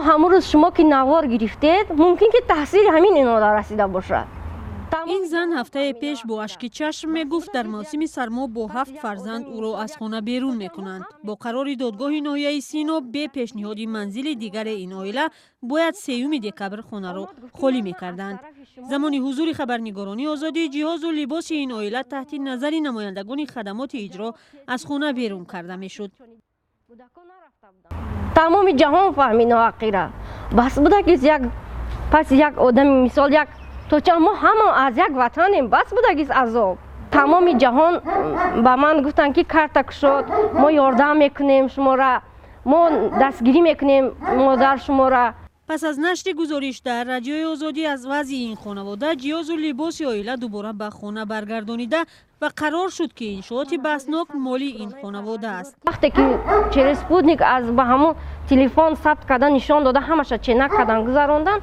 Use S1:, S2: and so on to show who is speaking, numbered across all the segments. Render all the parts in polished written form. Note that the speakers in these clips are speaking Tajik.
S1: Ҳамон рӯз шумо ки навор гирифтед, мумкин ки таъсири ҳамин инода расида бошад.
S2: Ин зан ҳафтае пеш бо ашки чашм мегуфт, дар мавсими сармо бо ҳафт фарзанд ӯро аз хона берун мекунанд. Бо қарори додгоҳи ноҳияи Сино, бе пешниҳоди манзили дигаре, ин оила бояд 3 декабр хонаро холӣ мекарданд. Замони ҳузури хабарнигорони Озодӣ, ҷиҳозу либоси ин оила таҳти назари намояндагони хадамоти иҷро аз хона берун карда мешуд.
S1: Тамоми ҷаҳон фаҳмид ноҳақира. Бас будагист, як пас як одами мисол як то чанд мо ҳама аз як ватанем. Бас будагист азоб. Тамоми ҷаҳон ба ман гуфтанд, ки карта кушод, мо ёрдам мекунем шумора, мо дастгирӣ мекунем модар шумора.
S2: Пас аз нашри гузориш дар Радиои Озодӣ аз вазъи ин хонавода, ҷиҳозу либоси оила дубора ба хона баргардонида ва қарор шуд, ки иншооти баҳснок моли ин хонавода аст.
S1: Вақте ки через спутник аз ба ҳамон телефон сабт карда, нишон дода, ҳамаша ченак кардан, гузарондан,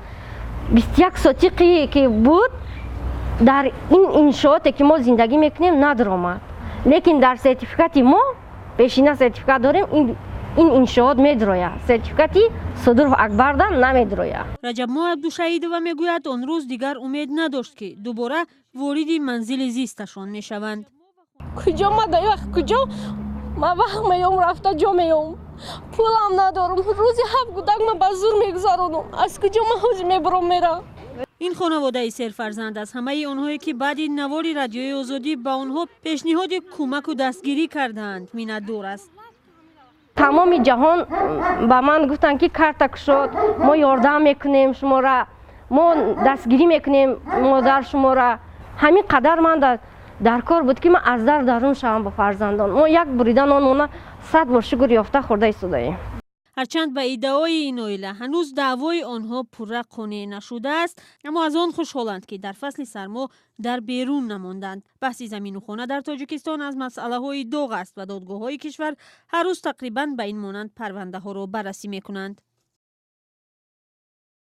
S1: 21 сотиқе ки буд, дар ин иншооте ки мо зиндагӣ мекунем, надаромад. Лекин дар сертификати мо, пешина сертификат дорем, ин иншоот медрояд, сертификати Содуров Акбарда намедрояд.
S2: Раҷабмо Абдушаидова мегӯяд, он рӯз дигар умед надошт, ки дубора вориди манзили зисташон мешаванд.
S3: Куҷо ма дар вақт, куҷо ма вақт меём, рафта ҷо меём? Пулам надорам. Рӯзи ҳафт гудак ма ба зур мегузаронам. Аз куҷо ма ҳозир мебурам, мерам?
S2: Ин хонаводаи серфарзанд аз ҳамаи онҳое, ки баъди навори Радиои Озодӣ ба онҳо пешниҳоди кӯмаку дастгирӣ кардаанд, миннатдор аст.
S1: Тамоми ҷаҳон ба ман гуфтанд, ки карта кушод, мо ёрдам мекунем шумора, мо дастгирӣ мекунем модар шумора. Ҳамин қадар ман дар кор буд, ки ман аз дар дарун шавам бо фарзандон. Мо як бурида нонмона 100 бор шукр ёфта хӯрда истодаем.
S2: Ҳарчанд ба иддаои ин оила ҳанӯз даъвои онҳо пурра қонеъ нашудааст, аммо аз он хушҳоланд, ки дар фасли сармо дар берун намонданд. Баҳси замину хона дар Тоҷикистон аз масъалаҳои доғ аст ва додгоҳҳои кишвар ҳар рӯз тақрибан ба ин монанд парвандаҳоро баррасӣ мекунанд.